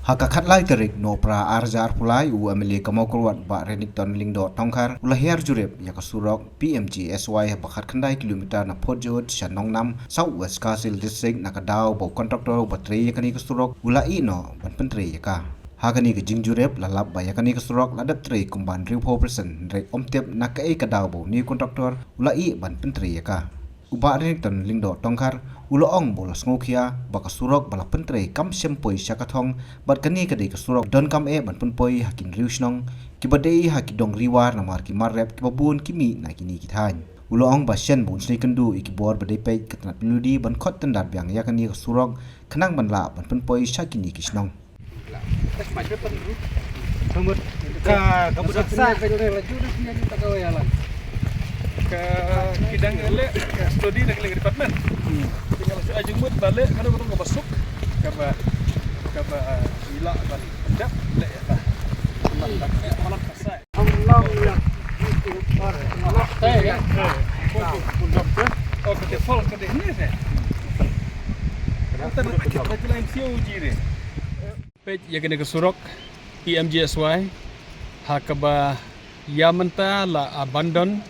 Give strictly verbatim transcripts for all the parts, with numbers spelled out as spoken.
Ha ka khatlai tarik Nohprah arhajar arphew lai, u M L A ka Mawkyrwat Bah Renikton Lyngdoh Tongkhar u la hiar jurip ïa ka surok P M G S Y haba khatkhyndai kilometer na Phujoot sha Nongnam, South West Khasi Hills District, na ka daw ba u contractor uba trei ïa kane ka surok u la ïeh noh ban pyntrei ïa ka. Ha kane ka jingjurip la lap ba ïa kane ka surok la dep trei kumba hynriewphew percent, hynrei ym tip na kaei ka daw ba une u contractor u la ïeh ban pyntrei ïa ka. U Bah Renikton Lyngdoh Tongkhar u la ong ba u la sngewkhia ba ka surok ba la pyntrei kam shym poi sha ka thong, bad kane ka dei ka surok donkam eh ban pynpoi ha ki hynriew shnong kiba dei ha ki dong Ri War, namar ki mar rep kiba bun ki mih na kine ki thaiñ. U la ong ba shen ba un sngewkynduh ïa ki bor ba dei peit ka tnat P W D ban khot tender biang ïa kane ka surok khnang ban lah ban pynpoi sha kine ki shnong. Ka, ka budak sa. Ka, ki dang leh study na ka liang department. Hmm. Tinggal shu ai jingmut ba leh, kano kano kaba suk, kaba, kaba, ah, ila ban dap leh ïa ta. Malam ka sa. Oh, ka te fall ka te ni se. Kata na ka te line C O G re. Peit ïa kane ka surok P M G S Y, ha kaba ïa mynta la abandon,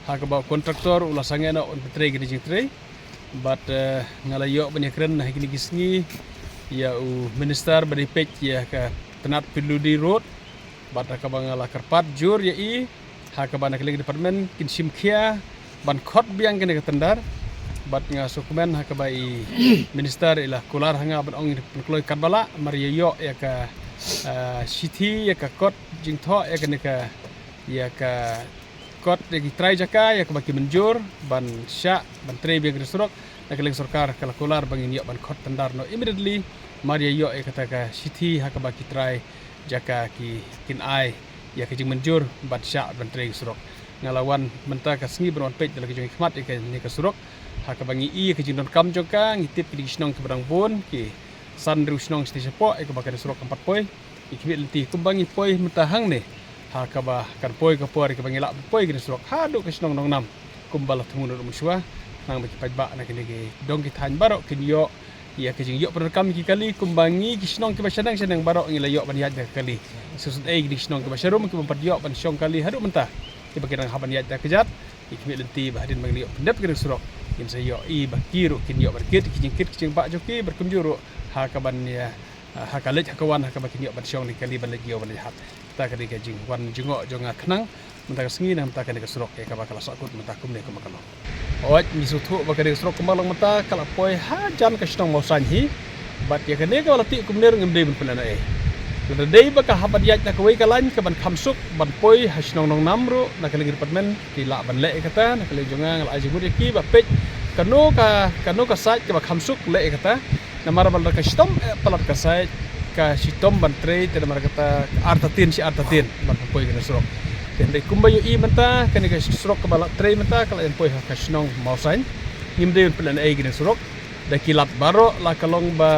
ha kaba u contractor u la sangeh noh ban pyntrei kine ki jingtrei. Bad, eh, nga la ïoh ban ïakren ha kine ki sngi ïa u minister ba dei peit ïa ka tnat P W D road. Bad ha kaba nga la kyrpad jur ïa i, ha kaba na ka liang department kin shim khia ban khot biang kane ka tender. Bad nga sngewkmen ha kaba i minister i la kular ha nga ban ong in pynkloi katba lah, mar ïa ïoh ïa ka, ah, shithi, ïa ka kot jingthoh ïa kane ka, ïa ka kot ïa ki trai jaka ïa kaba ki mynjur ban shah ban trei biang kane ka surok. Na ka liang sorkar ka la kular ba ngin ïoh ban khot tender noh immediately, mar ïa ïoh ïa kata ka shithi ha kaba ki trai jaka ki kin ai ïa ka jingmynjur ban shah ban trei ka surok. Nga la wan mynta ka sngi ban wan peit da la ka jong i khmat ïa kane ka surok, ha kaba ngi i ïa ka jingdonkam jong ka, ngi tip kine ki shnong kiba dang bun, ki san hynriew shnong shatei shapoh ïa kaba kane ka surok kam pat poi. Ngi khmih lynti kumba ngi poi mynta hangne, ha kaba kan poi ka por ïa kaba ngi lah ban poi kane ka surok haduh ka shnong Nongnam kumba la thmu naduh mynshuwa, khnang ba ki paidbah na kine ki dong ki thaiñ baroh kin ïoh ïa ka jingïoh pyndonkam ïa ki kali kumba ngi ki shnong kiba shaneng shaneng baroh ngi la ïoh ban ïaid da ka kali. Shisien ei ki shnong kiba sharum kiba ym pat ïoh ban shong kali haduh mynta, kiba ki dang hap ban ïaid da ka kjat. Ngi khmih lynti ba hadien ba ngi la ïoh pyndep kane ka surok, ngin sa ïoh i ba ki ruh kin ïoh ban kit ki jingkit ki jingbah jong ki, bad kumjuh ruh ha kaban ïa, ha ka leit ha ka wan, ha kaba kin ïoh ban shong na ki kali ban leit ïew ban leit hat. Kata ka dei ka jingwan jngoh jong nga khnang mynta ka sngi na mynta kane ka surok ïa kaba ka la sahkut mynta kumne kumba ka long. Hooid, ngi sngewthuh ba kane ka surok kumba long mynta ka la poi hajan ka shnong Mawsaiñ hi. Bad ïa kane kaba la tih kumne ruh ngim dei ban pynlehnohei. Lada dei ba ka hap ban ïaid na kawei ka lain kaban kham suk ban poi ha shnong Nongnam ruh, na ka liang department ki lah ban leh ïa kata, na ka liang jong nga nga la ai jingmut ïa ki ba peit kano ka, kano ka side kaba kham suk leh ïa kata. Namar ba lada ka shitom, eh, palat ka side, ka shitom ban trei, te namar kata artatien shi artatien ban pynpoi kane ka surok. Te hynrei kumba ïohi mynta kane ka surok kaba la trei mynta ka la ïa poi ha ka shnong Mawsaiñ. Ngim dei ban pynlehnohei kane ka surok. Da ki lad baroh, la ka long ba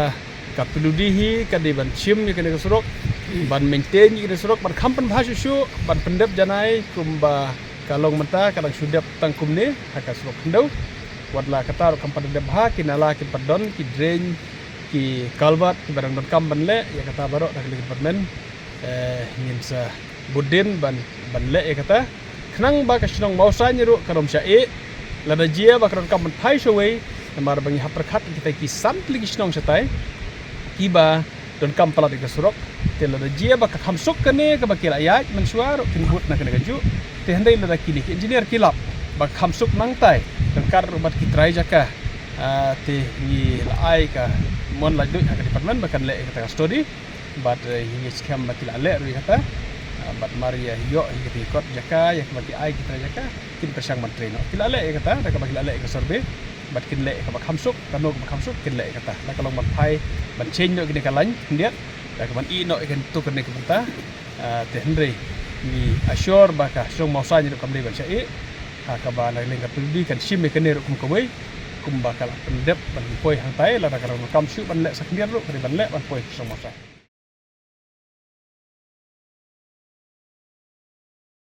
ka P W D hi ka dei ban shim ïa kane ka surok, ban maintain ïa kane ka surok, ban kham pynbha shuh shuh, ban pyndep janai kumba ka long mynta ka dang shu dep tang kumne ha ka surok khyndew. Wat la kata ruh kam pat dep bha, ki nala kin pat don, ki drain, ki culvert kiba dang donkam ban leh, ïa kata baroh da ka liang department, eh, ngin sa bud dien ban, ban leh ïa kata. Khnang ba ka shnong Mawsaiñ ruh kan ym shah ïeh, lada jia ba ka donkam ban phai shawei, namar ba ngi hap pyrkhat ïa kita ki san tylli ki shnong shatai kiba donkam palat ïa ka surok. Te lada jia ba ka kham suk kane kaba ki la ïaid mynshuwa ruh kin bud na kane kajuh. Te hynrei lada kine ki engineer ki lap ba ka kham suk nangtai, ryngkat ruh bad ki trai jaka, ah, te ngi la ai ka mon laitluid ha ka department ba kan leh ïa kata ka study. Bad, eh, ngi skhem ba ki la leh ruh ïa kata. Ah, bad mar ïa ïoh ïa kata ki kot jaka ïa kaba ki ai ki trai jaka, kin pyrshang ban trei noh. Ki la leh ïa kata, da kaba ki la leh ïa ka survey. Bad kin leh ïa kaba kham suk, kano kaba kham suk kin leh ïa kata. Da ka long ban phai ban change noh kine ka lain khyndiat, da kaban ïeh noh ïa kane, to kane ka bynta. Ah, te hynrei ngi assure ba ka shnong Mawsaiñ ruh kam dei ban shah ïeh. Ha kaba na ka liang ka P W D kan shim ïa kane ruh kum kawei, kumba ka la pyndep ban poi hangtai, lada ka donkam shuh ban leh sa khyndiat ruh ka dei ban leh ban poi shnong Mawsaiñ.